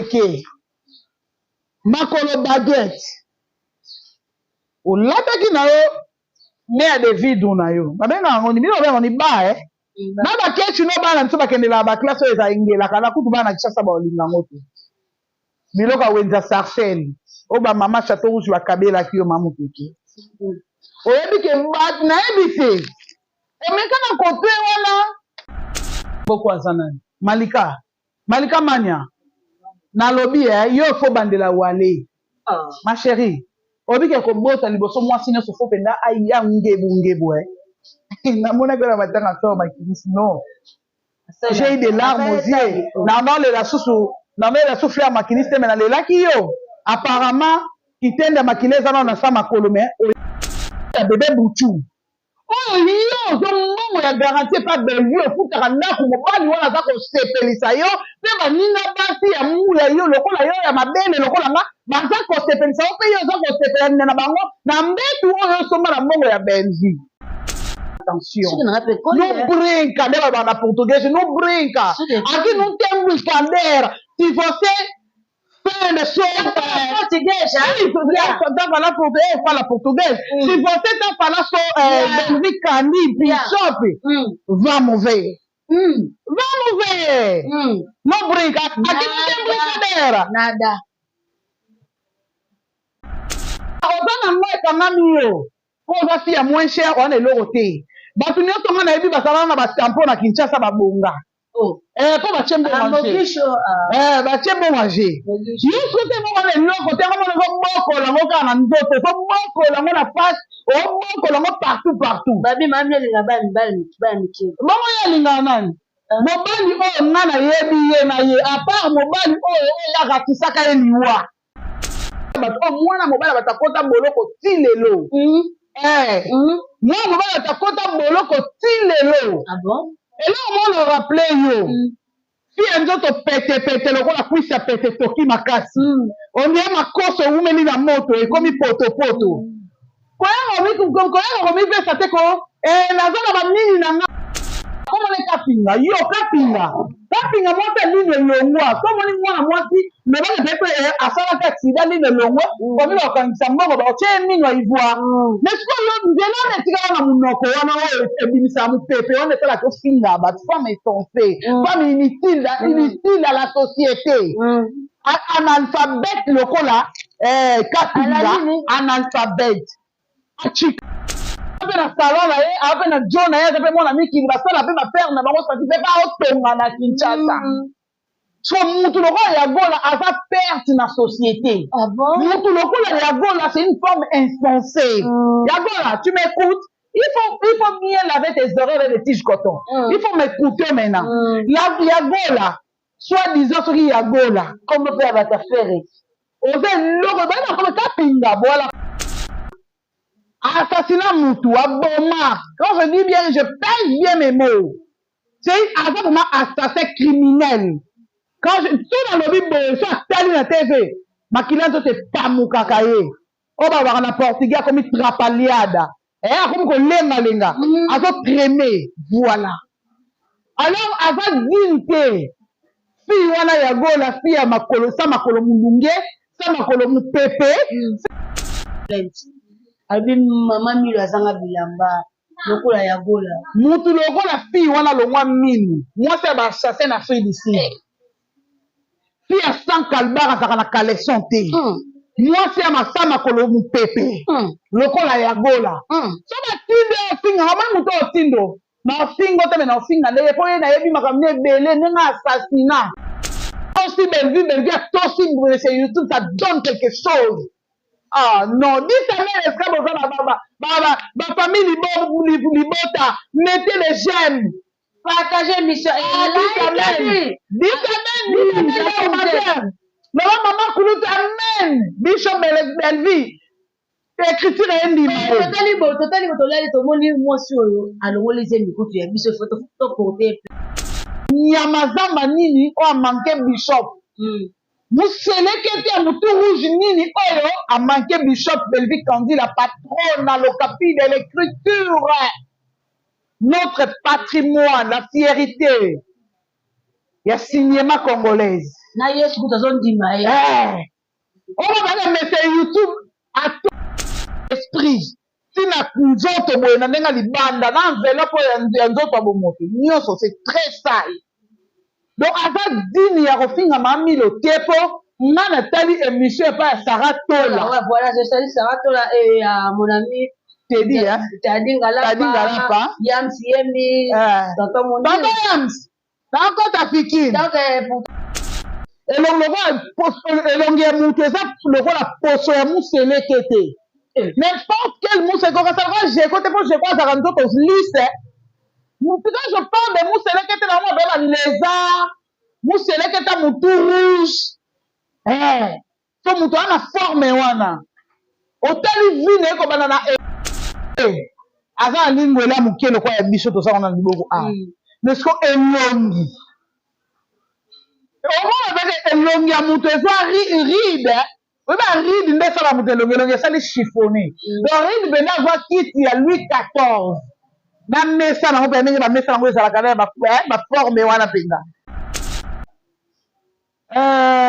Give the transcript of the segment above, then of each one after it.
Muteke, makolo baguette, olataki na yo meya de vidre na yo, babengaka yango nini? Bino babengaka ni ba eh? Na bakeci no bana biso bakendelaka baklasse oyo eza engelaka na kutu bana na Kinshasa baolinga yango te. Biloko ya wenze ya Sarcelles oyo ba mama Chateau Rouge bakabelaki yo ma Muteke. Oyebi ke nayebi te omeka na kope wana boko aza nani? Malika Malika Mania nalobi eh yo faut bandela wale ah. Ma chérie, oyebi ke kobota liboso mwasi nyonso faut mpenza aya ngebu ngebu eh. Namonaki na matanga sor bakimisi non, j'ai eu des larmes aux yeux. Naolela susu, naolela susu fleur makinisi te, mais nalelaki yo. Apparemment kitende ya makila eza nano na sa makolo, mais ya bebe butu oyo yo ozwa mbongo ya garantie epa Bellevue, ofutaka ndako, mobali wana aza kosepelisa yo mpe baninga basi ya mula yo lokola yo ya mabele lokola nga baza kosepelisa yo mpe yo oza kosepela na bango na mbetu oyo osomba na mbongo ya Bellevue. Attention, não brinca, né, na português, não brinca. Aqui não tem brincadeira. Se você Fenda, solta. Português, ah? Tá falando português, eu falo português. Se você tá falando só Bellevue Kandi, Bishop, vamos ver. Vamos ver. Não brinca. Aqui não tem brincadeira. Nada. Oza na ngo ekangami yo. Po oza fille ya moins cher, wana eloko te. Bato nyonso nga nayebi bazalaka na batampo na Kinshasa babonga. Oh. Eh, po batie mbongo Ah, en jeu. Mogisho, ah. Eh, batie mbongo en jeu. Mogisho. Yo soki mbongo wana eloko te, yango mona ozobokola yango kaka na nzoto, ozobokola yango na face, obokola yango partout partout. Babi mami alinga bana mibali bana mike. Bongo ye alingaka nani? Mobali oyo nga nayebi ye na ye, à part mobali oyo oyo akatisaka ye liwa. Bato oyo mwana mobali bato akota boloko ti lelo. Eh, mwana mobali bato akota boloko ti lelo. Ah bon? Eloko mwana rappele yo. Fi ya nzoto petepete lokola kwisi ya pete toki makasi. Ondire makoso ewumeli na moto ekomi potopoto. Koyaka komipesa te ko eh, naza na banini na nga komona kapinga yo kapinga kapinga mwasi ya lino elongwa so omoni mwana mwasi lobaka pe pe asalaki accident lino elongwa komi bakangisa mbongo bakotie ye mino ya ivoire. Mais sikoyo yo nzela wana etikala na monoko wana oyo ebimisaka mopepe wana esalaka ofinga bato, femme insensée, femme inutile, inutile à la société, analphabète lokola kapinga, analphabète achika mpe na salon na ye, aza mpe na jo na ye, aza mpe mwana mikili basala mpe bapere na bango sati mpe baotonga na Kinshasa. So mutu lokola Yagola aza perte na société. Ah bon? Mutu lokola Yagola, c'est une femme insensée. Yagola, tu m'écoutes? Il faut bien laver tes oreilles avec des tiges coton. Il faut m'écouter maintenant. La, Yagola, soit disant soki Yagola, Kombo mpe ya bato afere. Oza eloko bana koma kapinga voilà. Assassinat mutu aboma. Quand je dis bien, je pèse bien mes mots. C'est aza vraiment assassin criminel. Quand je tout nalobi boye, so atali na TV, makila nzoto epamukaka ye. Oyo balobaka na portugais akomi trapalhada. Eh, akomi kolengalenga, azotraîner. Voilà. Alors aza digne te. Fille wana ya Gola, fille ya makolo, sa makolo mulunge, sa makolo mupepe. Alobi mama Milo azanga bilamba lokola ya Gola. Mutu lokola fille wana longwa minu. Mwasi ya ba assassin na Afrique du Sud. Fille ya sans calbar azalaka na caleçon te. Mwasi ya masa makolo mupepe. Lokola ya Gola. So batindi ofinga, omoni moto otindo. Na ofingo te, me na ofinga ndenge po ye nayebi makambo ne ebele ndenge assassinat. Tosi Bellevue, Bellevue atosi sur YouTube, ça donne quelque chose. Ah non, dites amen, est-ce que boza ba ba ba ba ba famille libota, mettez les j'aime. Partagez émission et Ah, dites amen. Dites amen, dites amen, commentaire. Maman, maman Kulutu, amen. Bishop Bellevue. Écriture eyendima ye. Totali bo, totali bo, tolali, tomoni mwasi oyo alongoli zemi kutu ya biso, faut toporte. Nyama zamba nini oyo amanke Bishop? Museleke te ya mutu rouge nini oyo amanke Bishop Bellevue Kandi, la patronne na lokapi de l'écriture, notre patrimoine, la fierté ya cinéma congolaise. Na Yesu kutu azondima ye. Eh. Oyo bana mese YouTube ato esprit tina nzoto boye na ndenge libanda na enveloppe oyo ya nzoto ya bomoto nyonso c'est très sale. Donc aza digne ya kofinga ma Milo te po nga natali émission epai ya Sarah Tola. Ouais, voilà, je salue Sarah Tola et mon ami Teddy, hein? Teddy Ngalapa, Teddy Ngalapa. Yams Yemi, Tonton Moni. Tonton Yams, nakota Fikine. Donc, pour elongi lokola elongi ya mutu eza lokola poso ya museleke te. N'importe quel museleke okasala jeko te po jeko azalaka nzoto lisse. Quand je parle de museleke te nango ba lézard, museleke ta mutu rouge. Eh, so mutu ana forme wana. Otali vie na ye kobanda na aza na lingwela moke lokola ya biso toza wana na liboko awa. Mais siko elongi omona peke elongi ya moto ezwa ride, oyeba ride nde esala moto elongi, elongi esali chiffonné. Donc ride mpenza azwa kiti ya Louis XIV na mesa nango mpenza, ndenge bamesa nango ezalaka na baforme wana mpenza.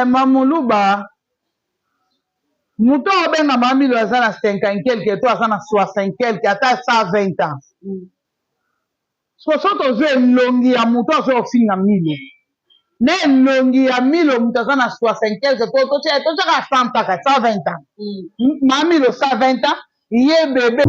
Mamuluba moto oyo obenga Mamilo aza na 50 quelque to aza na 60 quelque ata 120 ans. Soso tozwi elongi ya moto azo kofinga Milo na elongi ya Milo moto aza na 60 quelque to totiaka 100 kaka 120 ans. Mamilo 120 ans ye bebe.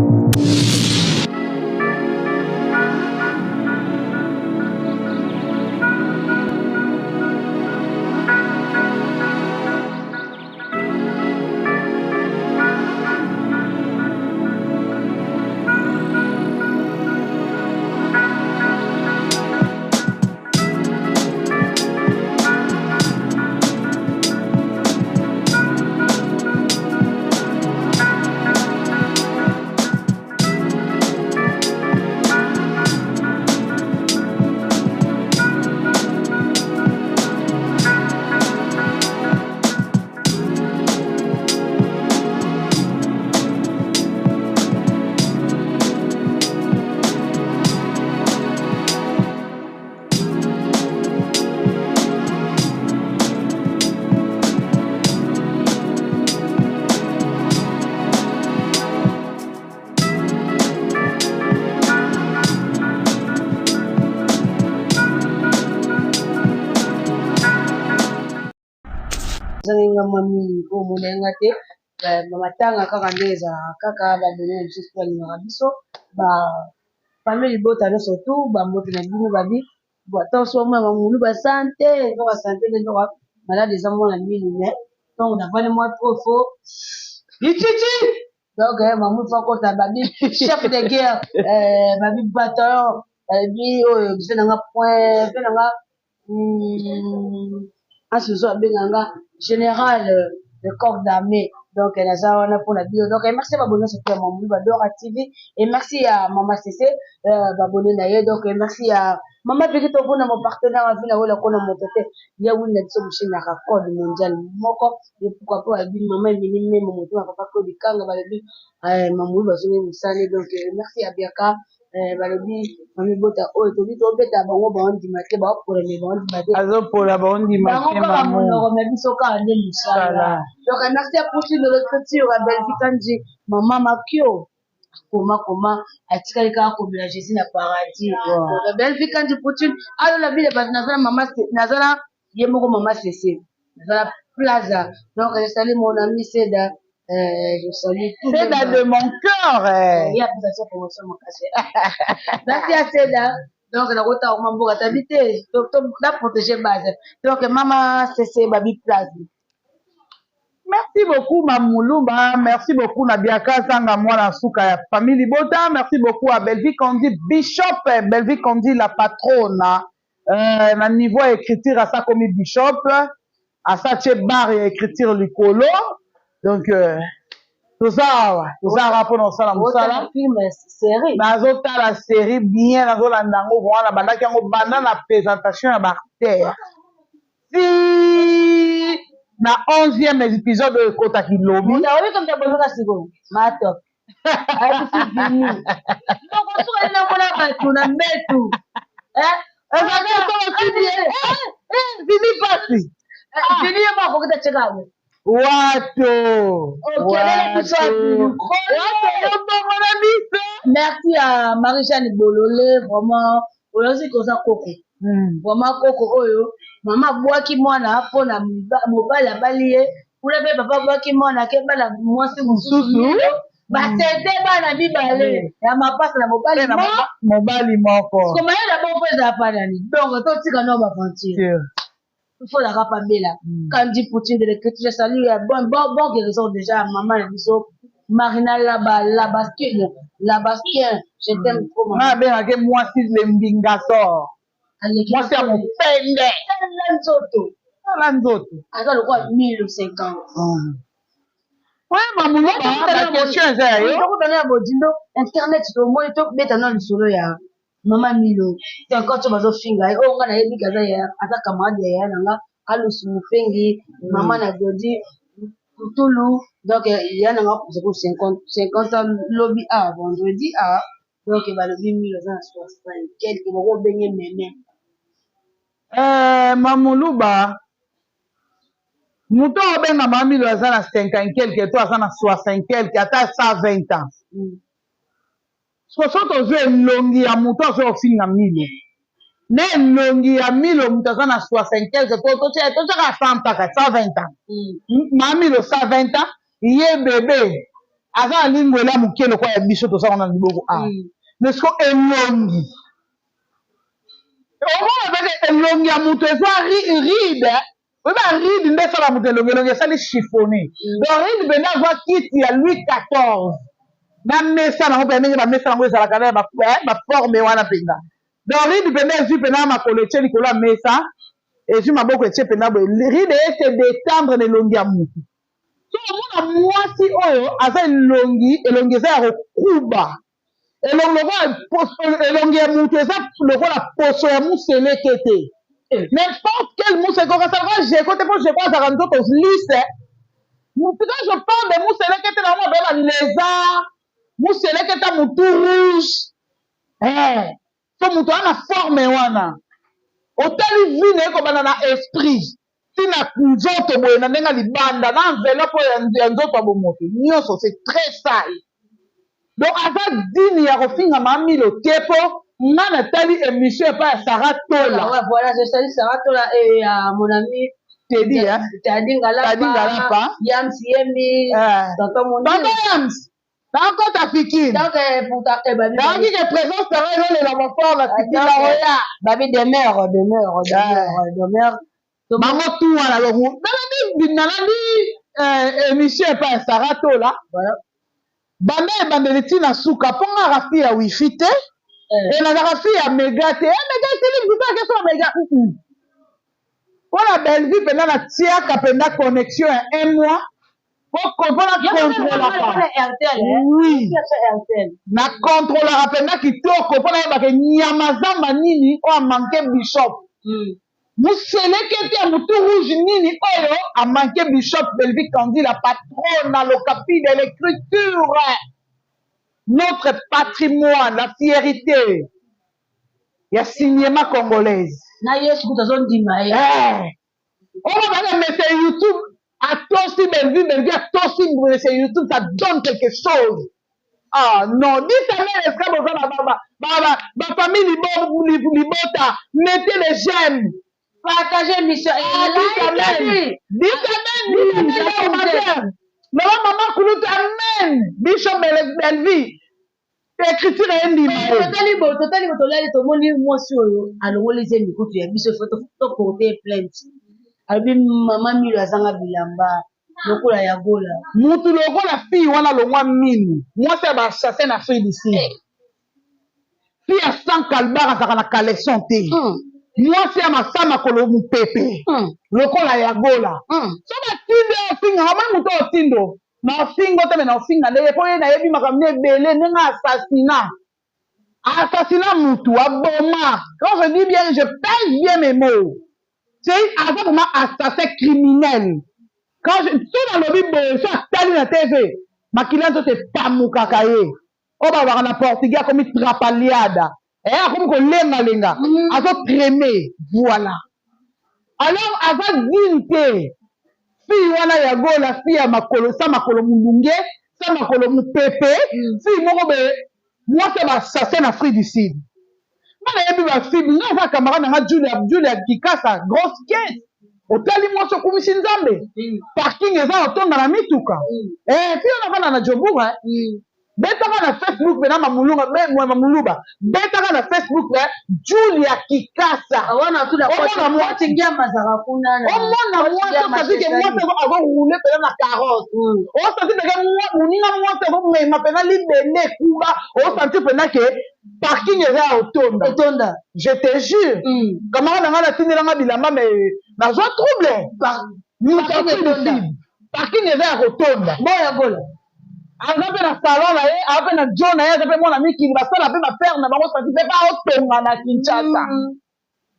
Nga mwa mingi po omona ye nga te, matanga kaka nde ezalaka kaka babone na biso balingaka biso ba famille libota nyonso tu bambote na bino babi ata so mwana mulu basante eza basante nde nzoka malade eza mwana mingi mais ntango navandi mwa trop fo ititi. Donc mamu fa kota babi chef de guerre, babi bataillon, babi oyo biso nanga point mpe nanga asusu abenganga général de corps d'armée. Donc naza wana mpona bino. Donc merci babone nyonso ya Mamulu Badora TV et merci ya Mama Cc babone na ye. Donc merci ya Mama Peki Tokona, mon partenaire avi na wela kona moto te ya wili na biso mosheni ya code mondial moko. Et pourquoi pas babi Mama Emili Memo motema papa Claude Kanga balobi Mamulu bazongi mosali. Donc merci ya Biaka balobi mami bota oyo tobi tobeta bango baondima te, baopola me baondima te, azopola baondima bango te kaka mamu monoko me biso kaka nde mosala. Donc merci à Poutine de l'écriture à Belgique Kanji Mama Makio koma koma atikali kaka komela Jésus na paradis. Donc Belgique Kanji Poutine alola bile bato naza na mama naza na ye moko Mama Cc naza na Plaza. Donc je salue mon ami Seda, je salue tout Seda de mon cœur. Ye apesation promotion makasi. Merci à Seda. Donc nakota oma mboka tabi te na protéger base. Donc Mama Cc babi Plaza. Merci beaucoup Mamulumba, merci beaucoup Nabiaka Zanga mwana suka ya famille Libota, merci beaucoup à Belvi Kandi Bishop, Belvi Kandi la patronne. Na niveau ya écriture asa komi bishop, asa tie barre ya écriture likolo. Donc toza awa, toza awa mpona kosala mosala. Film série. Nazotala série bien, nazolanda yango wana bandaki yango banda na présentation ya baacteur ti na 11e épisode oyo ekotaki lobi. Oyebi komta bozoka sikoyo mato ayebisi vini moko suka nini namona bato na mbetu. Ezalaki vini pasi. Ah. Vini ye moko akoki te atyeka yango. Wato. Okelele biso ya Wato yo bongo na biso. Merci à Marie-Jeanne Bolole, vraiment oyoki koza koko. Vraiment koko oyo mama abwaki mwana mpona mobali abali ye kuna, mpe papa abwaki mwana ake bala mwasi mosusu, basete bana mibale ya mapasa na mobali. Mpe na mobali moko. Komayela bongo ezala panani. Donc totika no baventure, il faut la rapabela. Kandi Poutine de l'écriture, je salue bon, bon, bon guérison déjà, maman na biso Marina Laba, la Bastien, la Bastien, je t'aime trop, Nga maman. abengaki mwasi le mbingator. Aleki. Mwasi ya mopende. Tala nzoto. Tala nzoto. Aza lokola 1050. Oye, mamuluba, baquestion eza ya yo. Tokutana ya bodindo internet, tomoni tobeta na lisolo ya mama Milo 50 oyo bazofinga ye. Oyo nga nayebi ke aza camarade ya yaya na nga Alusu Mofengi, mama na Godi Kutulu. Donc ya na nga kozako 50 ans lobi a vendredi a. Donc balobi Milo aza na 60 quelque, bako obenge meme. Eh, mamuluba, moto oyo obenga mama Milo aza na 50 quelque to aza na 60 quelque, ata 120 ans, soso tozwi elongi ya moto azo kofinga Milo na elongi ya Milo, moto aza na 60 quelque to totiaka 100 kaka 120 ans, mama Milo 120 ans, ye bebe aza na lingwela moke lokola ya biso toza wana na liboko awa. Mais siko elongi, omona peke elongi ya moto eza ride. Oyeba ride nde esala moto elongi, elongi esali chiffonné. Donc ride mpenza, azwa kiti ya Louis 14 na mesa nango mpenza, ndenge bamesa yango ezalaka na baforme wana mpenza. Donc ride mpenza ezwi mpenza makolo, etie likolo ya mesa, ezwi maboko, etie mpenza boye. Ride ese détendre na elongi ya motu. So omona mwasi oyo aza elongi, elongi eza ya kokuba, elongi lokola elongi ya motu eza lokola poso ya museleke te. N'importe quel museleke okasalaka jeko te, mpo jeko azalaka nzoto lisse. Quand je parle de museleke te, nango mabe ba lézard, museleke ta motu rouge, so moto aza na forme wana, otali vie na ye kobanda na esprit ntina nzoto boye, na ndenge ya libanda na enveloppe oyo ya nzoto ya bomoto nyonso, c'est très sale. Donc aza digne ya kofinga Mamilo te, mpo nga natali émission epai ya Sara Tola. Ouais, voilà, je salue Sarah Tola et mon ami Teddy, hein? Tadi Ngalapa, Tadi Ngalapa. Yams Yemi, Tonton Mondi. Tonton Yams, nakota fikine. Donc, pour ta, Babi, Nayoki ke présence na ngai ezolela mafort na fikine na oya. Babi demeure, demeure, demeure, demeure. Bango tu wana longo nalandi émission epai ya Sara Tola. Banda ebandeli ntina suka, mpo nga aka fille ya wifi te, e nazalaka fille ya mega te. Mega esili mosusu akeso na mega mpona Bellevue mpenza, natiaka mpenza connexion ya un mois mpona contrôlaka. Oui, na contrôlaka mpenza kitoko mpona yebaka nyama zamba nini oyo amanke bishop, museleke te ya motu rouge nini oyo amanke bishop Bellevue Kandi, la patronne na lokapi de l'écriture, notre patrimoine, la fierté ya cinéma congolaise. Na Yesu kutu azondima ye. Oyo bana mese YouTube atosi Bellevue, Bellevue atosi mese YouTube, ça donne quelque chose. Ah non, dites amen. Esika boza bafamille libota, mettez les j'aime. Partagez mission. Ah, dites amen, dites amen, dites amen. Loba mama kulutu amen. Bishop Bellevue, écriture eyendima ye. Totali bo, totali bo, tolali, tomoni mwasi oyo alongoli zemi kutu ya biso, faut toporte plainte. Alobi mama Milo azanga bilamba lokola ya Gola. Mutu lokola fille wana longwa minu, mwasi ya bachasse na Afrique du Sud, fille ya sans calbar, azalaka na caleçon te, mwasi ya masa makolo mopepe lokola ya Gola. So batindi oyo ofingaka moi, moto oyo otindo na ofingo te, me na ofinga ndenge mpo ye nayebi makambo ebele ndenge assassinat, assassinat, mutu aboma. Quand je dis bien, je pèse bien mes mots, c'est aza vraiment assassin criminel. Quand je so nalobi boye, so atali na TV, makila nzoto epamukaka ye. Oyo balobaka na portugais, akomi trapaliada, akomi kolengalenga, azotreme. Voilà. Alors aza digne te fille wana ya Gola, fille ya makolo sa makolo mulunge sa makolo mupepe, fille moko boye mwasi ya ba assassin na Afrique du Sud. Nga nayebi ba fille, nga aza camarade na nga Julia, Julia Kikasa, grosse caisse. Otali mwasi okumisi Nzambe. Parking eza otonda na mituka. Eh, fille wana avanda na Joburg, eh. Betaka na Facebook pena mamulunga be mwa mamuluba. Betaka na Facebook eh, Julia Kikasa. Wana tuna Omona mwasi ngiama azalaka kuna na omona mwasi osati ke mwasi azoroule pena na carrosse. Osati peke moninga mwasi azomema pena libende ekuba, osanti pena ke parking eza ya otonda. Otonda. Je te jure. Camarade na ngai natindelanga bilamba mais nazwa trouble. Moto Parking etonda. Parking eza ya kotonda. Boya Gola. Aza mpe na salon na ye, aza mpe na jo na ye, aza mpe mwana mikili, basala mpe bafere na bango, santi mpe baotonga na Kinshasa.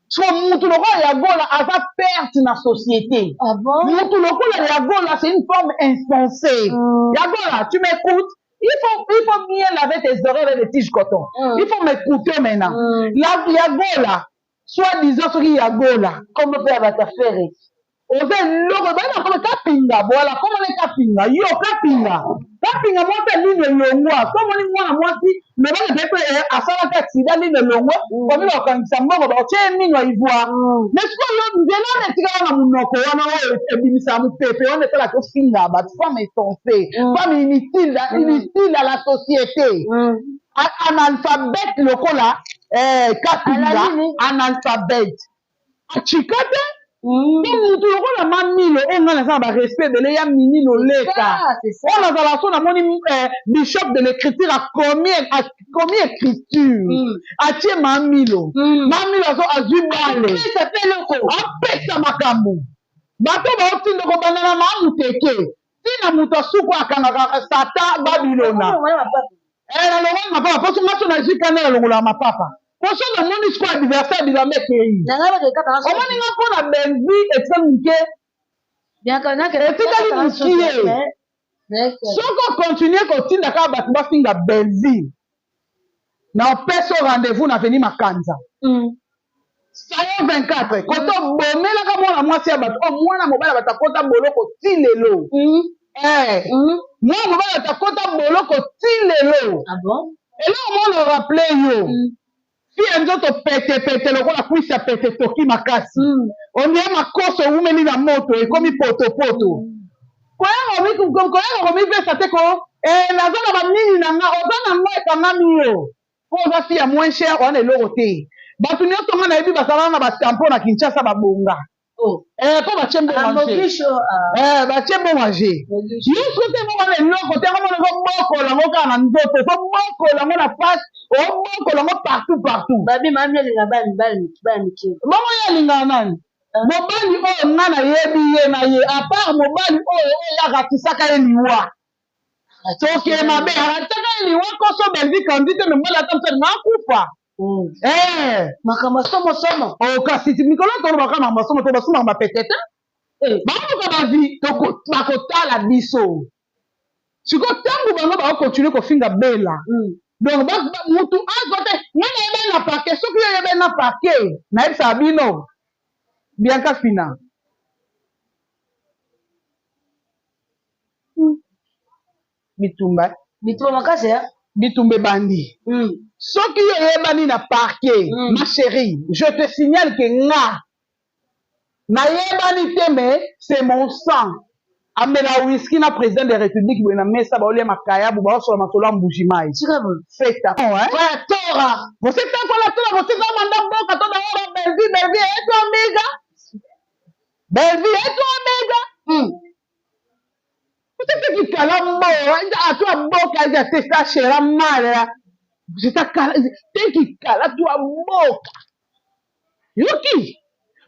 So mutu lokola ya Gola aza perte na société. Ah bon? Mutu lokola ya Gola, c'est une forme insensée. Ya Gola, tu m'écoutes? Il faut bien laver tes oreilles avec des tiges coton. Il faut m'écouter maintenant. La, ya Gola, soit disant soki ya Gola, Kombo mpe ya bato afere. Oza eloko bana koma kapinga bwala koma ne kapinga yo kapinga kapinga mwasi ya lino elongwa. So omoni mwana mwasi lobaka te mpe asalaki accident, lino elongwa, komi bakokangisa mbongo, bakotia ye mino ya ivoire. Mais sikoyo nzela wana etikala na monoko wana oyo ebimisaka mopepe wana esalaka ofinga bato, femme insensée, femme inutile, inutile à la société, analphabète lokola kapinga. Ala nini? Analphabète acika te. Mpo mutu lokola Mamilo oyo ngai naza na barespect ebele ya mini loleka. Ah, c'est ça. Oyo nazala so namoni bishop de l'écriture akomi écriture, atie Mamilo. Mamilo azo azwi bale. Apesa mpe eloko. Apesa makambo bato baotinda kobanda na mamuteke ntina moto asuku akangaka satan Babilona. Nalongoli mapapa mposo nga so nazwi kanda, nalongolaka mapapa mposo namoni sikoyo adversaire bilamba ekei. Na ngai bakekaka. Omoni nga mpo na Belvi etikali moke, etikali mokie. Soki okontinue kotinda kaka bato bafinga Belvi, na opesa rendez-vous na veni Makanza salon 24 koto bomelaka mwana mwasi ya bato oyo, mwana mobali ya bato akota boloko ti lelo. Mwana mobali ya bato akota boloko ti lelo. Ah bon? Eloko mwana rappeler yo, fi ya nzoto petepete lokola kwisi ya pete toki makasi, ondire makoso ewumeli na moto ekomi potopoto. Koyaka komipesa te ko naza na banini na nga, oza na ngo ekangami yo mpo oza fi ya moins cher wana, eloko te. Bato nyonso nga nayebi bazalaka na batampo na Kinshasa babonga. Oh. Mpo batie mbongo Ah, en jeu. Mogisho, ah. Batie mbongo en jeu. Mogisho. Nyonso te moko wana eloko te, yango mona ozobokola yango kaka na nzoto, ozobokola yango na face, obokola yango partout partout. Babi mami alinga bana mibali, bana mike. Bongo ye alingaka nani? Mobali oyo nga nayebi ye na ye, à part mobali oyo oyo akatisaka ye liwa, toke mabe, akatisaka ye liwa koso Belvi kandi te, me mobali ata mosu alinga akufa. Makambo ya somosomo. Oh, kasi ti mikolo tolobaka makambo ya somo to basomaka bapete te. Baluka bavi bakotala biso sikoyo ntango bango bakokontinue kofinga Bela. Donc mutu azwa te, nga nayebani na parquet. Soki yo oyebani na parquet, nayebisaka bino Bianca Fina. Bitumba. Bitumba makasi, eh? Bitumba ebandi. Soki yo oyebani na parquet, ma chérie, je te signale ke nga nayebani te, mais c'est mon sang. Amela whisky na président de république boye na mesa, baolia makayabu, baosola masolo ya Mbujimai. Tika boye. Feta. Voilà, tora. Você tá com a tora, você tá mandando boca toda hora, Belvi, Belvi, é tua amiga. Belvi é tua amiga. Você tem que calar a tua boca, já te está cheirando mal. Né? Você está cala, tem que calar tua boca. Yoki,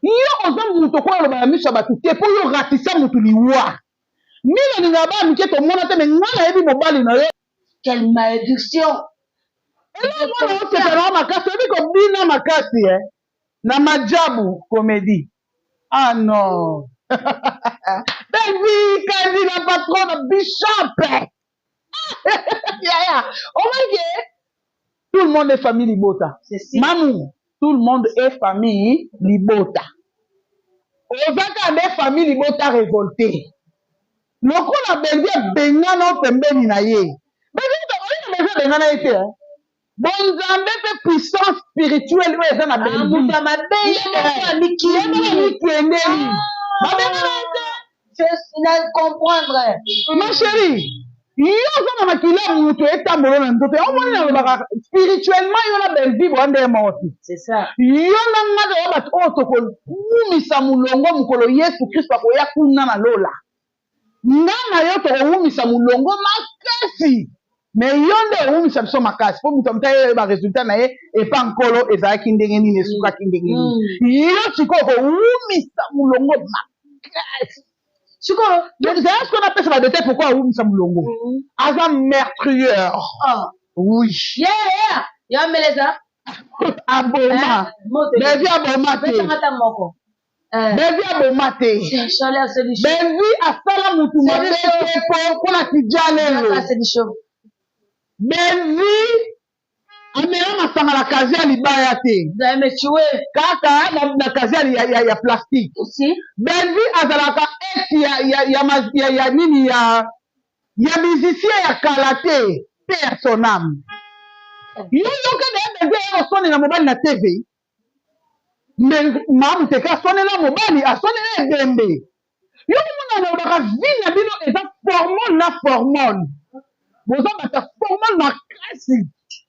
yo oza moto okoya oloba na miso ya bato te mpo yo ratisa motu liwa. Mino alingaka bana mike, tomona te, me nga nayebi mobali na yo. Quelle malédiction! Eloko mwana osepelaka makasi, oyebi kobina makasi na majabu comédie. Ah non, Belvi Kandi la patronne bishop yaya, omaki tout le monde est famille libota. C'est si. Mamu, tout le monde est famille libota. Oza kaka nde famille libota revolte. Lokola Bellevue abengana yo pembeni na ye. Bellevue oyebi Bellevue abengana ye te hein. Bonzambe pe puissance spirituelle oyo eza na Ah, Bellevue. moto ya mabe ye moko Ye amikili. moko amikendeli. Babengana ye te. Je na comprendre. Ma chérie, yo oza na makila ya moto etambola na nzoto yango moni nalobaka spirituellement yo na Bellevue boa nde moko te. C'est ça. Yo na nga toza bato oyo tokokumisa molongo mokolo Yesu Kristo akoya kuna na lola. Nga na yo tokowumisa molongo makasi mais yo nde owumisa biso makasi mpo moto ya moto ayeba resultat na ye epa Nkolo ezalaki ndenge nini, esukaki ndenge nini. Yo sikoyo okowumisa molongo makasi. Sikoyo Donc zala sikoyo napesa ba détail pourquoi awumisa molongo. Aza meurtrieur. Ah. Oui. Yeah. Ya meleza. Aboma. Bellevue aboma te. Betanga ata moko. Eh. Bellevue aboma te. Chaleur c'est du chaud. Bellevue asala mutu mabe te po mpona kijalelo. C'est du chaud. Bellevue amela masanga na casier ya libaya te. Mais tu es Kaka na casier ya plastique. aussi. Bellevue azalaka ex ya nini ya musicien ya kala te, pe ya son âme. Yo yoka na ye Bellevue aya kosonela mobali na TV. Mais mamu teke asonela mobali, asonela ebembe. Yo komona nalobaka vie na bino eza formol na formol. Boza bato ya formol makasi.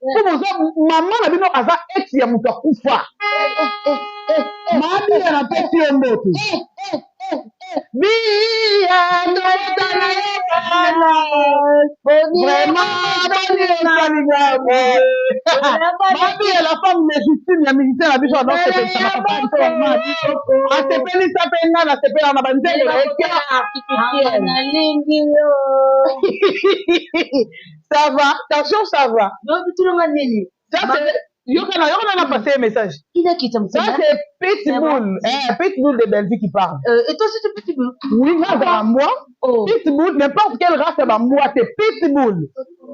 Po boza mama na bino aza ex ya moto akufa. Mabiya napesi yo mbote. Biya tobota na ye bana. Vraiment, boni osali nga boye. Mabiya la femme légitime ya musicien na biso azosepelisa na papa biso mama biso. Asepelisa mpe nga nasepela na banzembo na ye cœur artificiel. Nalingi yo. Ça va, tension ça va. Donc tulonga nini? Ça c'est yokana yokana na passé un message. Inakita Ça mutema. c'est Pitbull, eh, Pitbull de Belgique qui parle. Et toi c'est petit bout. Oui, nga azala mbwa. Oh. Pitbull, n'importe quelle race ya bambwa te, Pitbull.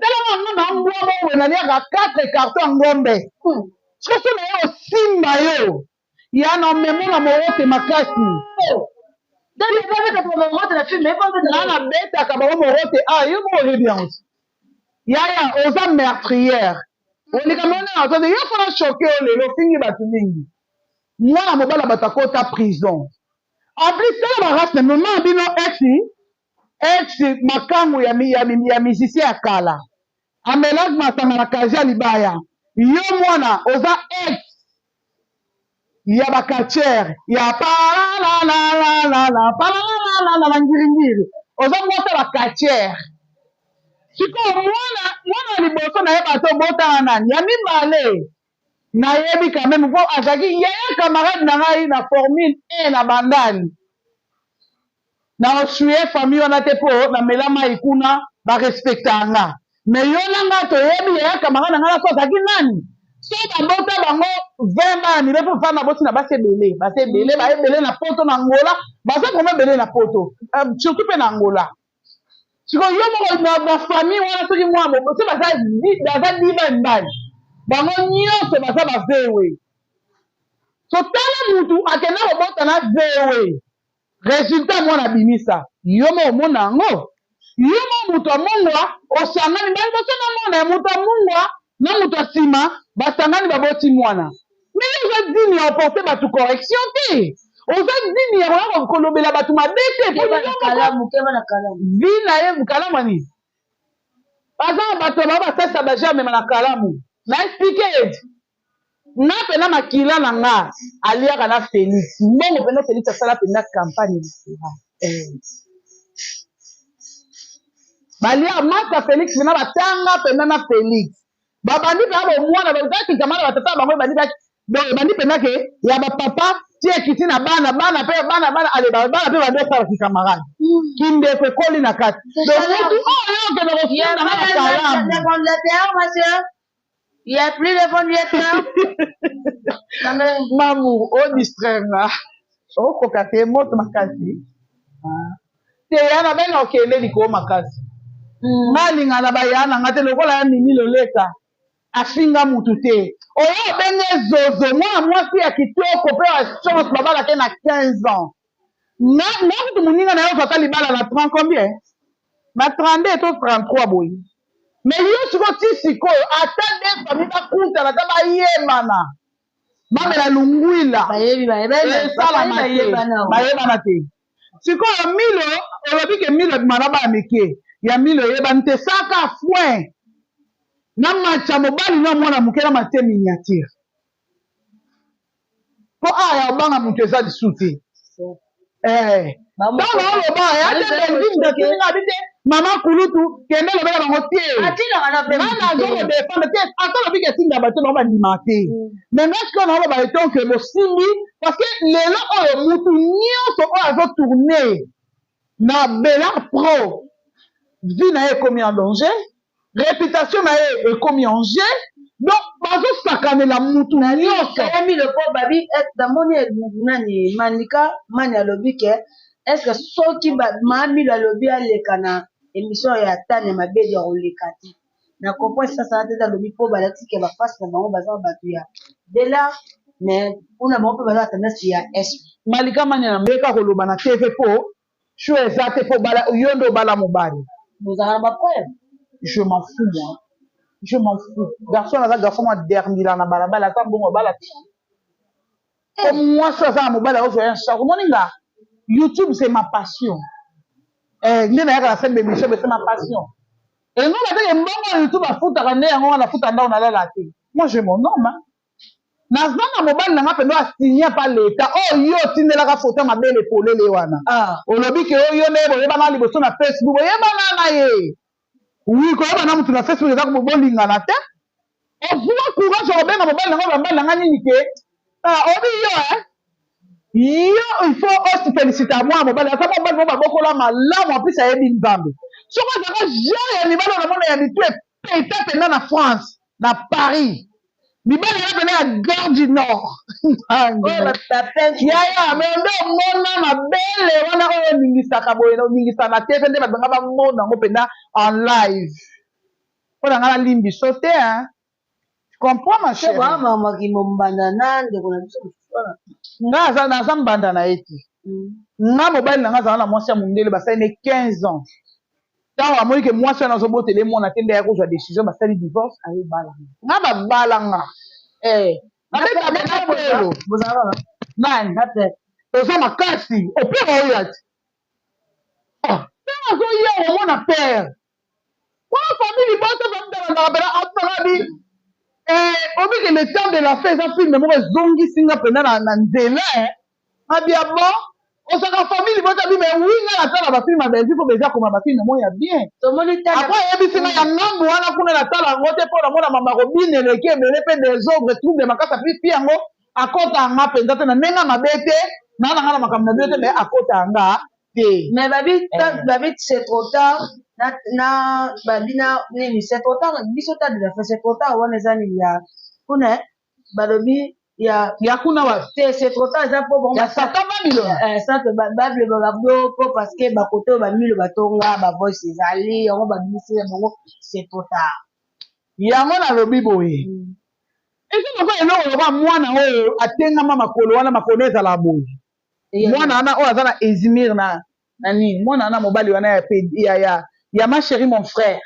Tala nga na mbwa moko naliaka 4 cartons ya ngombe. Soki na ye osimba yo, ya na omemo na morote makasi. Oh. Donc les gars avec morote na film, mais pas Nga nabetaka bango morote, ah yo moko oyebi yango. Yaya, oza meurtrière. Olika mona na oza yo fana choqué yo lelo ofingi bato mingi. Mwana mobala bato akota prison. En plus tala ba race na mama bino ex makangu ya musicien ya kala. Amelaki masanga na casier ya libaya. Yo mwana oza ex ya ba quartier ya palalalalala palalalalala ngiringiri. Oza mwasi ya ba quartier. Sikoyo mwana mwana ya liboso nayeba te obotana nani, ya mibale nayebi quand même po azalaki yaya camarade na ngai na formule 1 na bandani. Na osuye famille wana te po namela mai kuna barespecta nga. Mais yo na nga toyebi yaya camarade na ngai na so azalaki nani. So babota bango 20 bana mibali po fana boti na basi ebele, basi ebele, ba ebele na poto na Angola, baza vraiment ebele na poto, surtout pe na Angola. Sikoyo yo moko na famille wana soki mwana mobali, soki baza diba mibali, bango nyonso baza ba vewe. So tala mutu akenda kobota na vewe, résultat mwana abimisa, yo moko omona yango. Yo moko moto ya mongwa osangani, ba liboso na mona ya moto ya mongwa na moto ya nsima basangani baboti mwana. Mais yo oza digne ya oporte bato correction te. Oza digne ya koya kolobela bato mabe te. Po Keba yo na moko kalamu, keba na kalamu. vie na ye kalamu ani. Baza na bato ba basalisa ba germe na kalamu. Na expliquer nga pena makila na nga aliaka na Félix. Mbongo pena Félix asala pena campagne électorale. Balia masa Félix pena batanga pena na Félix. Babandi pena bomwana bazaki kamana batata bango bandi ba donc bandi pena ke ya ba papa tie kiti na bana bana pe bana bana ale ba bana pe bandi osala ki camarade. Kindeko ekoli na kati. Donc mutu oyo okende kofinga na kalamu. Le ventilateur, ma sœur. Il n'y a plus de ventilateur. Mamu, o distraire nga. Okoka te moto makasi. Te ya na benga okende likolo makasi. Nga linga na baya na nga te lokola ya mimi loleka. Afinga mutu te. Oyo obenge zozo mwana mwasi ya kitoko pe ya chance babalaka na 15 ans. Nga nga kutu moninga na yo ozwaka libala na 30 combien? Na 32 to 33 boye. Mais yo sikoyo ti sikoyo ata deux famille bakutana ata bayebana bamela lungwila esalama te bayebana te. Sikoyo Milo olobi ke Milo abima na bana mike ya Milo eyebani te saka foin na match ya mobali na mwana moke na matie miniature. Po awa ya obanga mutu eza lisusu te eh ntango oloba ya te Bellevue mutu atindi nga abi te mama kulutu kende lobela bango te nga nazo ko defendre te ata olobi ke atinda bato bango bandima te mais nga sikoyo naoloba etant que bosimbi parce que lelo oyo mutu nyonso oyo azo tourne na Bella Pro vie na ye ekomi en danger Reputation na ye ekomi en jeu donc bazo sakanela mutu nionso. Kaya Milo po babi namoni nani Malika mani alobi ke est ce que soki ma Milo alobi aleka na emission ya Tania Mabedi akoleka te na comprendre sasa te alobi po balakisi ke ba face na bango baza batu ya Bella mais kuna bango pe baza na tendance ya SB. Malika mani na meka koloba na TV po Choix eza te po obala yo nde obala mobali. Bozalaka na ba preuve? Je m'en fous moi. Je m'en fous. Garçon aza garçon mwa dermila na balabala aza mbongo abala te. Po mwasi aza na mobali akozwa ye en charge. Omoni nga YouTube c'est ma passion. Eh nde nayaka na sali ba émission mais c'est ma passion. Engo bateke mbongo ya YouTube afutaka nde yango wana afuta ndako nalala te. Moi j'ai mon homme hein. Naza na mobali na nga penda oyo a signa pa l'etat oyo yo otindelaka photo ya mabele polele wana ah. Olobi ke oyo yo na ye boyebana liboso na Facebook boyebana na ye oui koyeba na mutu na Facebook eza bolingana te ozua courage ya kobenga mobali na nga mobali na nga nini ke ah, obi yo eh yo il faut ofelicita mwana mobali aza mobali mo babokola malamu en plus ayebi Nzambe soki ozalaka genre ya mibali oyo namona ya mitu epeta mpenza na France na Paris mibali wana pena ya gare du nord yaya me nde omona mabele wana oyo oningisaka boye oningisa na tv nde bato banga bamona yango mpenza en live mpo na ngai nalimbiso te hein tu comprends ma chérie nga aza naza mbanda na ye te nga mobali na nga azala na mwasi ya mondele basali ne 15 ans Tango amoni ke mwasi wana azobotela ye mwana te nde aya kozwa decision basali divorce aye bala nga. Nga babala nga eh nabeta bena polo nani toza makasi opere oya ti oh tango azoya omona père wana famille libota famille tabandaka pena atuna bi eh obike le temps de la fin eza film moko ezongisi nga pena na nzela eh Abia bon ozalaka famille libota bi mais oui nga natala ba film ya Bellevue po Bellevue akoma ba film moko ya bien tomoni tala après ayebisi nga ya ngambu wana kuna natala yango te po namona mama kobina eleki ebele pe desordre trouble makasi api fi yango akota nga mpenza te na ndenge ya mabe te naa na nga na makambo na bino te mais akota nga te mais babi eh. Babi c'est trop tard na na babi na nini c'est trop tard biso ta de la fin c'est trop tard wana eza nini ya kuna balobi ya ya kuna wapi te c'est trop tard eza po bango ya satan babylone eh, satan babylone bablo po parce que bakote oyo bamilo batonga ba voice ezali yango babimisi ya bango c'est trop tard yango nalobi boye eza lokola eloko lokola mwana oyo atengama makolo wana makolo ezala boye mwana wana oyo aza na Izmir na na nini mwana wana mobali wana ya ya ya, ya ma chérie mon frère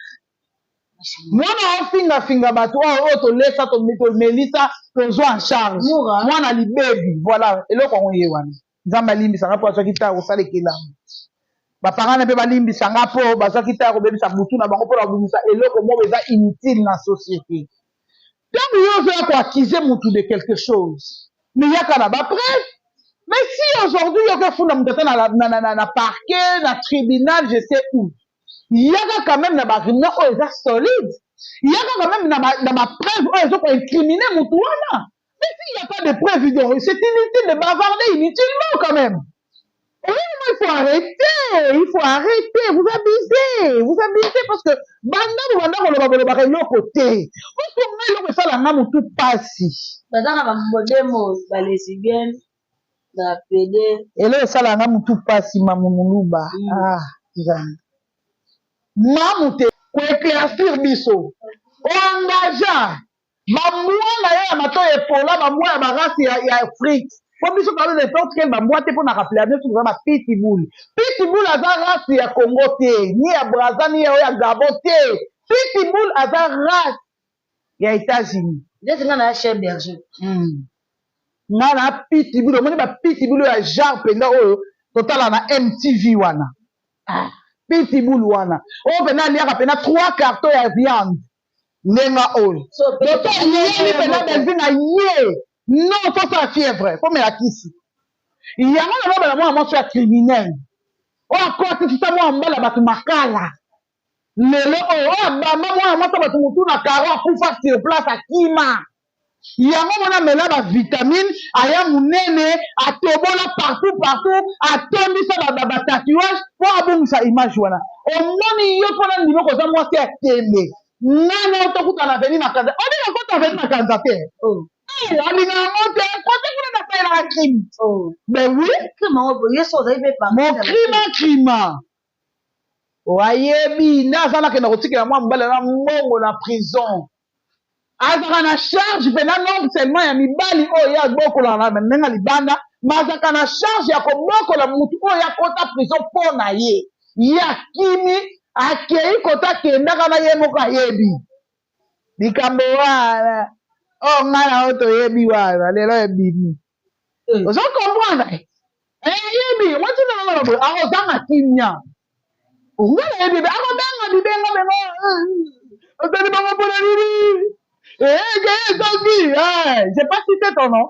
mwana ofinga finga bato oyo oyo tolesa tomelisa tozwa en charge mwana libebi voilà eloko yango ye wana nzambe alimbisa nga mpo azwaki ntango kosala ekelamu bapangana mpe balimbisa nga mpo bazwaki ntango kobebisa butu na bango mpo na kobimisa eloko moko eza inutile na société ntango yo ozoya koaccuse mutu de quelque chose mais yaka na bapreuve mais si aujourd'hui yo okefunda moto ata na, na, na, na, na parquet na tribunal je sais où yaka quand même na barumeur oyo eza solide yaka quand même na bapreuve oyo ezo koincrimine mutu wana mais s'il n'y a pas de preuve donc c'est inutile de bavarder inutilement quand même. Oui, il faut arrêter, il faut arrêter, vous abusez, vous abusez parce que banda bobanda koloba bolobaka eloko te. Parce que ngai eloko esala nga motu pasi. Bazaka ba modemo ba lesbienne ba pede. Eloko esala nga motu pasi mamu muluba. Ah, nzambe. Mamu te ko éclaircir biso. Oengagea ba mbwa na yo ya matoyi epola, ba mbwa ya ba race ya, ya Afrique. Mpo biso toza n'importe quel bambwa te. Mpo na rappeler biso, toza ba pitbull. Pitbull aza race ya Congo te, ni ya Braza, ni ya oyo ya Gabon te. Pitbull aza race ya États-Unis. Neti nga na chien berger. Nga na pitbull. Omoni ba pitbull oyo ya genre mpenza oyo totala na MTV wana, ah, pitbull wana oyo mpenza aliaka mpenza trois carton ya viande, ndenga oyo doto ayeli mpenza Belvi na ye. Non, tosala fièvre, komela kisi yango. Nalobela mwana mwasi ya criminel oyo akotisisa mwana mobali ya bato makala lelo oyo, oyo abamba mwana mwasi ya bato motu na karo, akufa sur place, akima yango. Mona, amela bavitamine, aya monene, atobola partout partout, atondisa batatouage mpo abongisa image wana. Omoni yo, mpona ndimi koza mwasi ya tembe, ngana oyo tokutana na avenue Makanza. Obika kota avenue Makanza te, alinga yango te. Kote kuna nasalelaka crime, ben oui. Mon crime, crime oayebi nde aza. Nakenda kotikela mwa mobali na mbongo na prison. Azalaka na charge mpena non seulement ya mibali oyo ye abokolaka na ndenge libanda, ma azalaka na charge ya kobokola mutu oyo akota prison mpo na ye. Ye akimi, akei kota, akendaka na ye moko, ayebi likambo wana. Oyo ngai na oyo toyebi wana lelo ebimi, ozo comprendre? Ayebi mwati na boye akozanga kimia. Nga nayebi ebe akobenga bibenga benga, osali bango mpona nini? Ezoki, j'ai pas cité ton nom.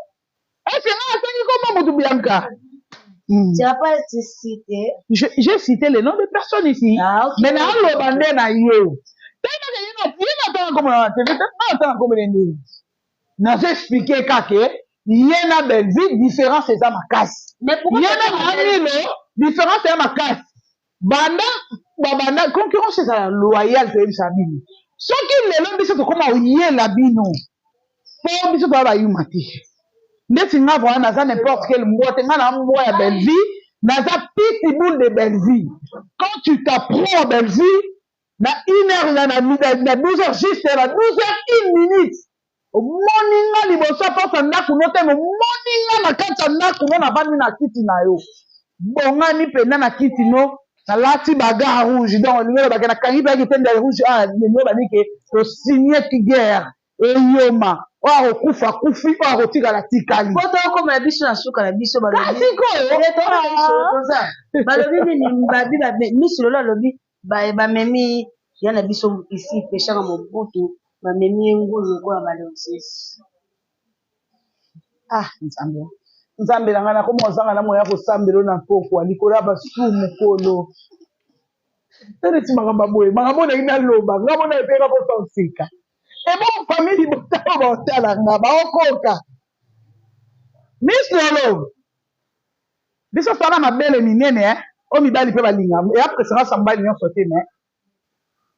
Est-ce que nga asangi kombo motu Bianca? Tu n'as pas été cité. J'ai cité le nom de personne ici. Ah, ok. Mais naoloba nde na yo. Tengaka ye na tanga kombo na TV te, nga natanga kombo na ndenge. Nazo expliquer kaka ye na Belvi, différence eza makasi. Mais pourquoi? Ye na Mamilo, différence eza makasi. Banda babanda concurrence ezala loyale, toyebisa bino. Soki lelo biso tokóma oyela bino, mpo biso toya bayuma te. Ndeti nga vraiment naza n'importe quel mbwa te. Nga na mbwa ya Bellevie, naza pitbull de Bellevie. Quand tu t'apprends à Bellevie na une heure na 12 heures juste, na 12 heures 1 minute, omoni nga liboso aposa ndako no te. Omoni nga na kati ya ndako no, navandi na kiti na yo, bongani mpenza na kiti no, nalati baga rouge. Donc olingi olobake nakangi mpe kitende ya rouge. Ah, lingi obani ke tosigneki guerre eyoma. Oyo akokufa akufi, oyo akotikala tikali. Po tokomela biso na suka na biso, balobi Sikoyo balobi nini? Babi miso lelo alobi bamemi ya na biso isi peshaka Mobutu, bamemi ye ngulu lokola balosisi. Ah, Nzambe, Nzambe na ngai, nakoma ozanga na moya kosambela na pokwa likolo ya basumu. Kolo, neti makambo ya boye, makambo oyo nalingi naloba, nga mona epeka mposa oseka. Ebo famille libota oyo baotala nga, baokoka Miss Lolo. Biso sala mabele minene, oyo mibali mpe balinga. Eya préférence ya mobali nyonso te, mais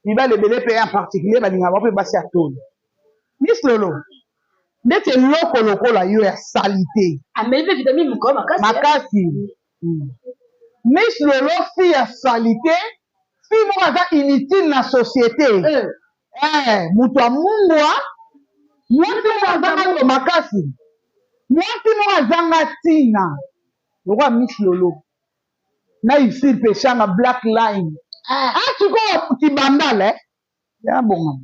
mibali ebele mpe en particulier balingaka bango mpe basi ya tolo. Miss Lolo, ndeti eloko lokola yo ya saleté. Ameli mpe vitamine mokolo makasi. Makasi. Miss Lolo, fille ya saleté, fille moko aza inutile na société. Moto amungwa, mwasi moko azanga ngo makasi, mwasi moko azanga ntina lokola Miss Lolo na Ursule Peshanga Black Line. Ah, sikoyo kibandal ya bongama.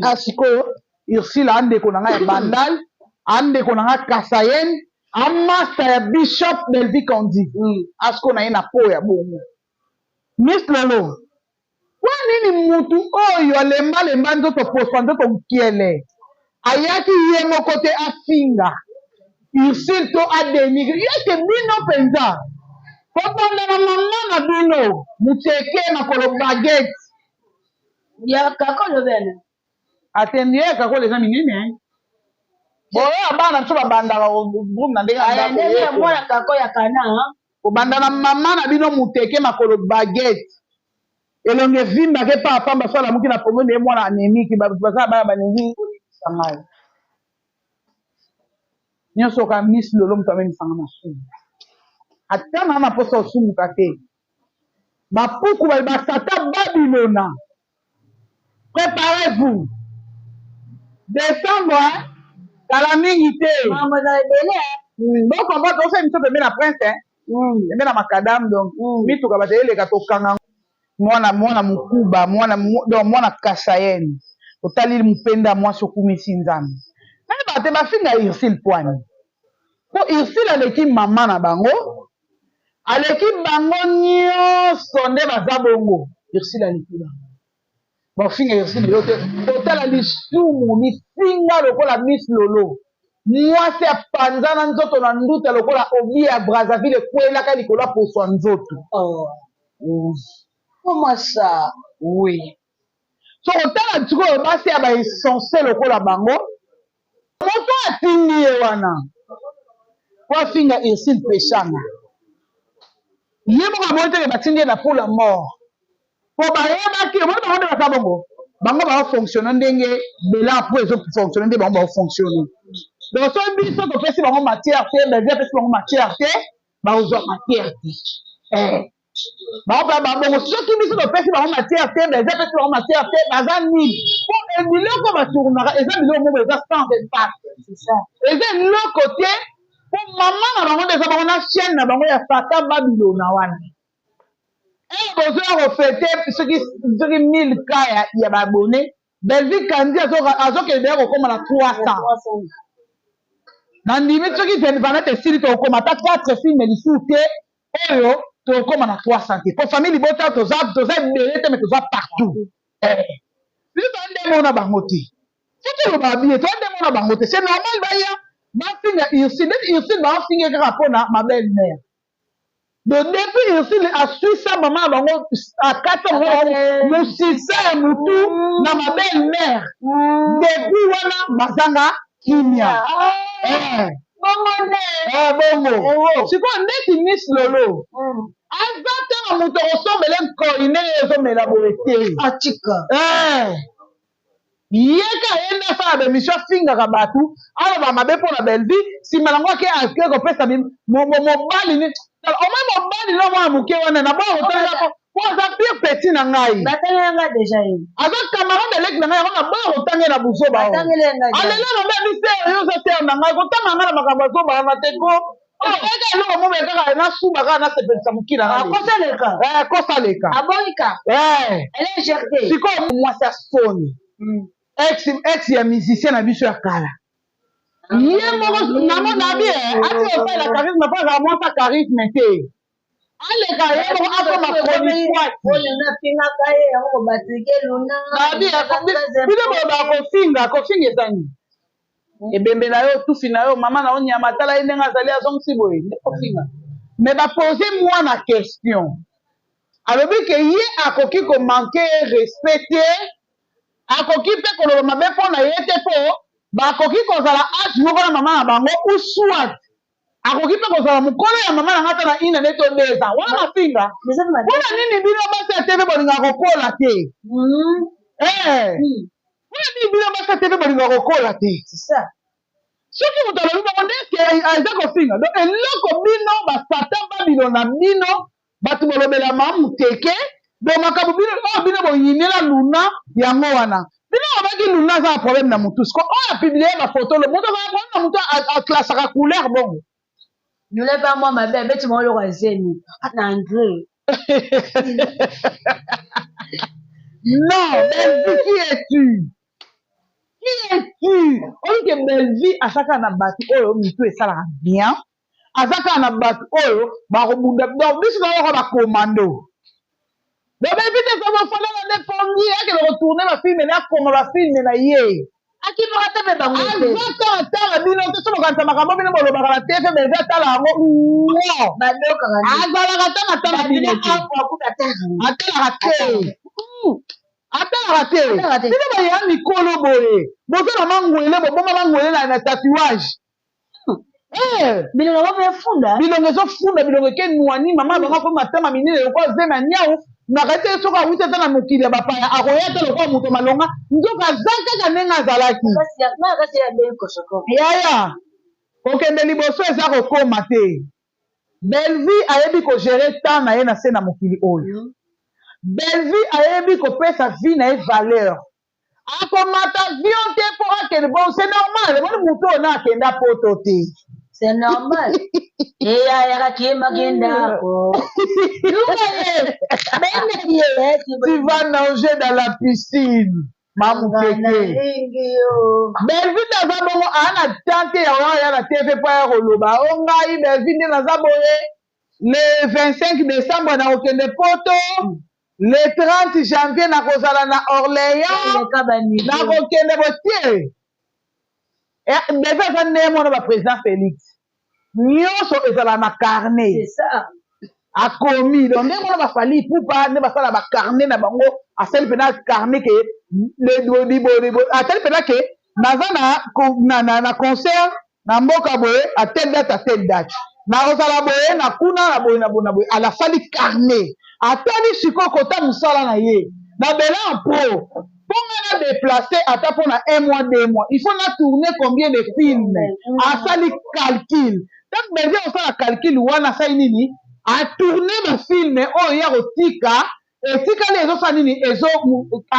Ah, sikoyo Ursule andeko na ngai ya Bandal, andeko na ngai Kasayen, amasta ya Bishop Belvi Kandi. Asiko na ye na po ya bongo. Miss Lolo, kwa nini mutu oyo alembalemba nzoto, poswa nzoto nkiele, ayaki ye moko te afinga Ursule to adénigre yeke bino mpenza? Kobanda na mama na bino muteke makolo baguette. Ya kakolo bene. Atendi ye kakolo eza minene boyo ya bana biso babandaka groupe na ndenge ya ndenge ya mwana kako ya kana. Kobanda na mama na bino muteke makolo baguette, elongi evimbaka epa apamba, so alamuki na pongo nde ye mwana anémique. Baza na bana baningi kolekisa ngai nyonso. Ka Miss Lolo, moto amemisanga masumu, ata na mposa osumuka te. Bapuku basata Babilona, préparez-vous, décembre kala mingi te. Makambo ezala ebele. Bocomprendre, tosala émission pembe na Prince, pembe na macadam. Donc mituka bato eleka, tokanga mwana, mwana mokuba, mwana, donc mwana kasayene. Otali mopenda mwasi, okumisi Nzambe. Nayeba te bafinga Ursile Pwani, mpo Ursile aleki mama na bango, aleki bango nyonso nde baza bongo. Ursile aleki bango, bafinga Ursile yo te. Otala lisumu lisinga lokola Miss Lolo, mwasi apanza na nzoto na nduta lokola obi ya Brazzaville ekwelaka likolo ya poso ya nzoto. Oh. Comment ça? Oui, so kotala sikoyo basi ya baessence lokola bango, moto atindi ye wana po afinga Ursile Peshanga, ye moko amoni teke batindi ye na pour la mort, po bayebaki. Omoni bango nde baza bongo, bango baofonctionne ndenge bela po ezofonctionne nde bango baofonctionne. Donc so biso topesi bango matière te, Belvi apesi bango matière te, bakozwa matière te. Bango mpe babongo. Soki biso topesi bango matière te, Belvi apesi bango matière te, baza nini? Po biloko batournaka eza biloko moko eza sans impact, eza eloko te. Po mama na bango nde eza bango na chaîne na bango ya Fata Babilona wana. Bozoya kofêter soki 1000 ka ya baabonnés, Belvi Kandi azokende ya kokóma na 300. Nandimi soki vanete esili, tokokóma ata 4 films lisusu te oyo tokóma na 300 te, po famille libota toza ebele te, mais toza partout. Biso toza nde mona bango te. So toloba bien, toza nde mona bango te. C'est normal baya bafinga Ursile ndeti Ursile baofinge kaka mpona ma belle mère. Donc depuis Ursile aswisa mama na bango, akata mama bango mosisa ya motu na ma belle mère, depuis wana bazanga kimia. Bongo nde. Bongo sikoyo ndeti Miss Lolo aza te na moto akosombele nkoi ndenge ezomela boye te. Atika. Ye ka ye nde asala baémission, afingaka bato, aloba mabe mpo na Belvi. Nsima nango ake ake kopesa mobali ni omoi, mobali no mwana moke wana na boya kotalela po aza pire petit na ngai. Batangelanga déjà ye. Aza camarade eleki na ngai, yango na boya kotange na buzoba. Batangelenga. Alela na mbe abi sœur, yo oza sœur na ngai, kotanga ngai na makambo azoba wana te, po eka eloko moko kaka nasuba kaka nasepelisa mokili na. Kosaleka. Kosaleka. Aboyika légèreté. Sikoyo mwasi ya soni, ex ex ya musicien na biso ya kala, ye moko namona bi ati osalela charisme, mpo azala mwasi ya charisme te, aleka ye moko akoma chroniquoise. Oyo nafingaka ye yango kobatike Luna. Bino bolobaka kofinga, kofinga eza nini? Ebembe na yo, tufi na yo, mama na yo nyama, tala ye ndenge azali, azongisi boye nde kofinga. Mais bapose mwana question, alobi ke ye akoki komanquer respect te, akoki mpe koloba mabe mpo na ye te, mpo bakoki kozala âge moko na mama na bango, ou soit akoki mpe kozala mokolo ya mama na nga ata na ina nde to 2 ans. Wana mafinga mpona nini? Bino basi ya TV bolingaka kokola te. Mpona nini bino basi ya TV bolingaka kokola te? Soki moto alobi bango ndeke eza kofinga, donc eloko bino basatan Babilo na bino bato bolobela mamuteke. Donc makambo bino oyo bino boyinela Luna, yango wana bino olobaki Luna aza na problème na motu. Siko oyo apublier bafoto, lo moto azala problème na motu, aclassaka couleur bongo. Luna mpe mwa mabe abeti mwa eloko ya zemi na anglais. Non, Belvi, qui es-tu? Qui es-tu? Oyo ke Belvi aza kaka na bato oyo mitu esalaka bien, aza kaka na bato oyo bakobunda. Donc biso nayoka bacommando. Donc Belvi te, bofandaka nde pongi, akende kotourner bafilms na akoma bafilms na ye. Akimaka te mpe bango te. Aza kaka tala bino te. So bokanisa makambo bino bolobaka na TV, Belvi atala yango no. Badokaka. Azalaka te na tala bino te. Atalaka te, atalaka te. Atalaka te. Bino baya mikolo boye, boza na mangwele, boboma mangwele na tatouage. Bilongo yango mpe efunda. Bilongo ezofunda, bilongo eke nwani. Mama bango akomi matama minene lokola zema nyau. Nakati te soki awuti ata na mokili ya bapaya, akoya te lokola moto malonga, nzoka aza kaka ndenge azalaki. Kasi ya beli kosoko. Yaya, kokende liboso eza kokóma te. Belvi ayebi kogérer temps na ye na se na mokili oyo. Belvi ayebi kopesa vie na ye valeur. Akomata avion te mpo akende. Bon, c'est normal, eboni motu oyo na akenda poto te. C'est normal. Eyayaka kiyembaki ndako. Tu vas nager dans la piscine. Mamukeke. Belvi nde aza bongo aa na temps te ya oya na TV mpo aya koloba o ngai Belvi nde naza boye le 25 décembre nakokende poto, le 30 janvier nakozala na Orléans, nakokende botie. Belvi aza ndenge mwana baprésident Félix, nyonso ezala na carnet akomi. Donc ndenge mwana bafali Ipupa nde basala bacarnet na bango, asali mpena carnet ke atali mpena ke naza na concert na mboka boye à telle date, à telle date nakozala boye na kuna na boye na boye na boye. Alasali carnet, atali sikoyo kota mosala na ye na Bela en pro. Mpo nga na déplace ata mpona un mois, 2 mois, il faut na tourner combien de films? Asali calcul. Ntango Belvi akosala calcul wana, asali nini? Atourne bafilm oyo ya kotika etikali, ezosala nini? Ezo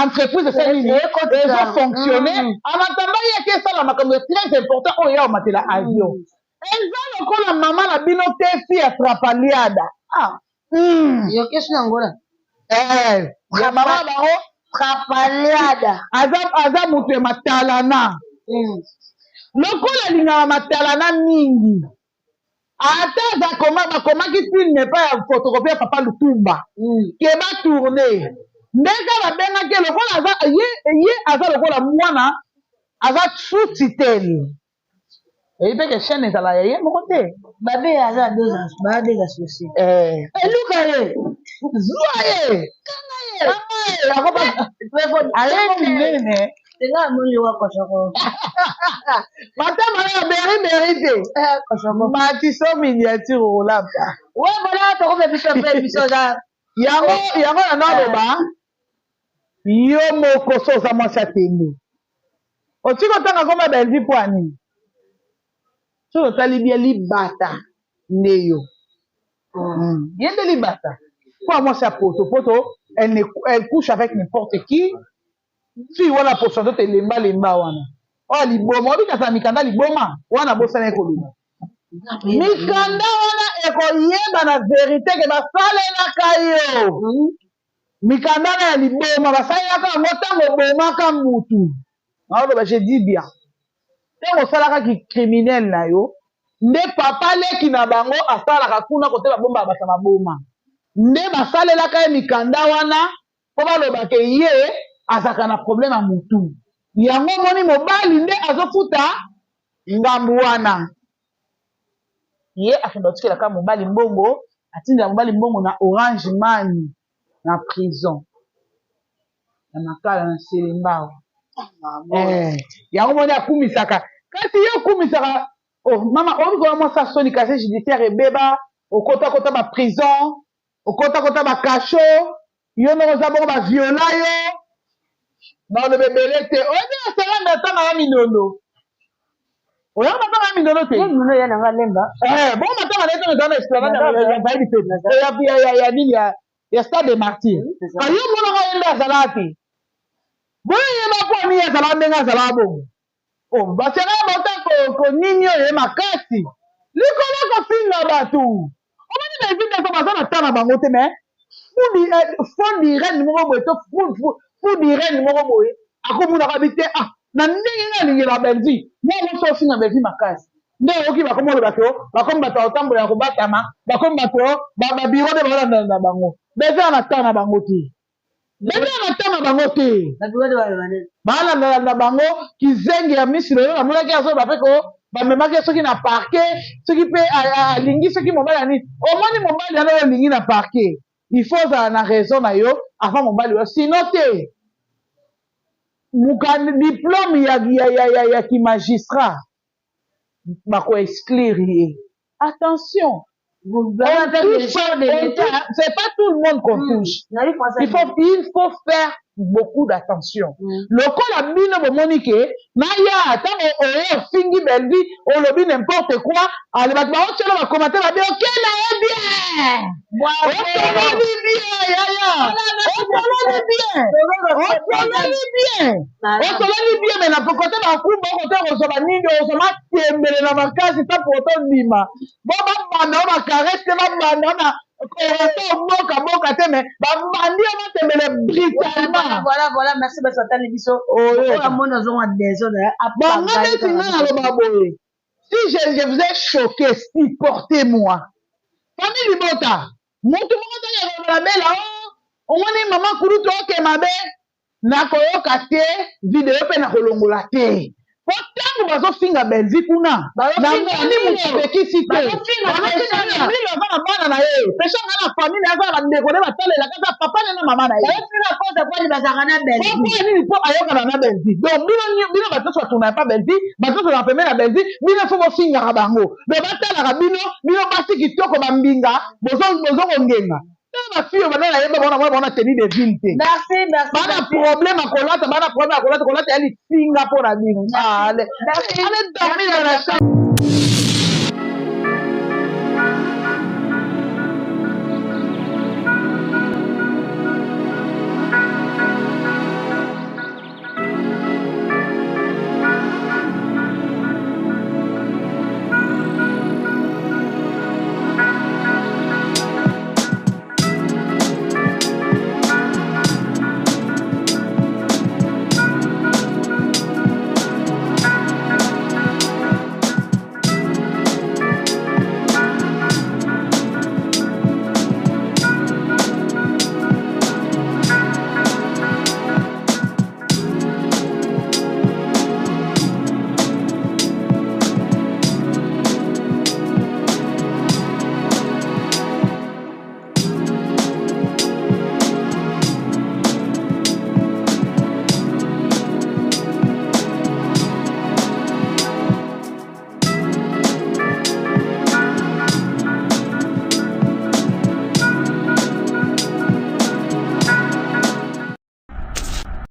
entreprise esali nini? Ezofonctionne. En attendant yaki esala makambo ya très important oyo ya komatela avion. Eza lokola mama na bino te, fi ya trapaliada. Ah. Yokesu na ngola. Eh, ya mama na bango. Trapaliada. Aza moto ya matalana. Lokola alingaka matalana mingi, ata aza koma bakomaki film epai ya photocopie ya papa Lutumba ke batourne, ndenge babengaki, lokola aza ye aza lokola mwana aza sous tutelle, eyi mpe ke chaîne ezala ya ye moko te. Babe aza baa deux associés. Eluka ye. Zwa ye, kanga ye, aye minene. Tenga amoni wa koshoko. Matama ya beri beri te. Koshoko. Matiso miniature olapa. We voilà, tokomi biso mpe biso za. Yango na naloba, yo moko so oza mwasi atembe, otiki otanga koma Belvi mpo anini? Soki otali bien, libata nde yo. Ye nde libata mpo ya mwasi ya poto poto. Elle couche avec n'importe qui. Fille wana, poso nzoto elembalemba wana, oyo liboma, obikasa mikanda liboma wana, bosana ye koloba mikanda wana, ekoyeba na vérité ke basalelaka yo mikanda na ya liboma. Basalelaka yango ntango obomaka mutu. Naoloba, je dis bien, ntango osalaka kicriminel na yo nde papa leki na bango asalaka kuna kote babombaka bato maboma, nde basalelaka ye mikanda wana mpo balobaka ye azalaka na problème ya mutu. Yango omoni mobali nde azofuta ngambu wana. Ye akenda kotikelaka mobali mbongo, atindela mobali mbongo na Orange Money na prison na Makala na Selembao. Yango moni akumisaka, kasi ye okumisaka, oh, mama oyoki koya mwasi asoni, casier judiciaire ebeba, okotakota baprison, okotakota bacachot, yo ndenge oza bongo, baviola yo. Baloba ebele te. Oyebi eselanga ntanga ya mindondo, oyaka matanga ya mindondo te? Mindondo ya nanga lemba. Bongo matanga na ye ntango ezala na esplanade ya Bayebi te, ya nini, ya Stade des Martyrs, ayo monaka ye nde azalaka te. Boyeba mpo nini azalaka ndenge azalaka bongo. Basengaka bauta konini oyo ye makasi likolo kofinga bato. Omoni Belvi nde baza na temps na bango te, mais fond d'irene moko boye to fou d'irene moko boye akomonaka bi te. Ah, na ndenge nga alingela Belvi, mwa moso ofinga Belvi makasi nde oyoki bakomi oloba ke bakomi bato ya kotambola ya kobatama, bakomi bato babiro nde baolanda na bango. Belvi aza na temps na bango te, Belvi aza na temps na bango te. Balandalanda bango kizenge ya misi. Lelo namonaki azoba mpe ko bamemaki soki na parquet, soki mpe alingi, soki mobali ya nini. Omoni mobali wana oyo olingi na parquet, il faut ozala na raison na yo avant mobali oyo, sinon te diplôme ya kimagistrat bakoexclure ye. Attention, c'est pas tout le monde qu'on touche. Il faut faire beaucoup d'attention. Lokola bino bomoni ke naya ntango oye ofingi Bellevue, olobi n'importe quoi, ale bato baotiela bacommentaire babe oke na ye bien, osololi bien yaya, osololi bien, osololi bien, osololi bien. Mais na kote bakumba, okote kozwa banini, ozwa matembele na makasi ta po tondima bo babanda o bacaresse te, babanda na korate oboka boka te, mais babandi yo matembele brutalement. Voilà, merci. Bato batali biso, oyo amoni azonga désordre. Bango neti nga naloba boye: si je vous ai choqué, supportez-moi. Famille libota, mutu moko ntango akoloba bela o omoni mama kulutu oke mabe, nakoyoka te video mpe nakolongola te, po ntango bazofinga Bellevue kuna, namoni moto apekisi te. Milo aza na bana na ye, peshanga na famille na ye, aza na bandeko nde batalelaka, aza papa ne na mama na ye. Po nini? Mpo ayokana na Bellevue. Donc bino bato nyonso batuna pa Bellevue, bato nyonso bazala pembeni na Bellevue, bino fo bofingaka bango. Donc batalaka bino, bino basi kitoko, bambinga bozokongenga. Tala bafille bana nayeba bango, namona bango na tenue de ville te. Merci, merci. Bana problème ya kolata, bana problème ya kolata, kolata ya lifinga mpo na bino. Allez, allez dormir dans la chambre.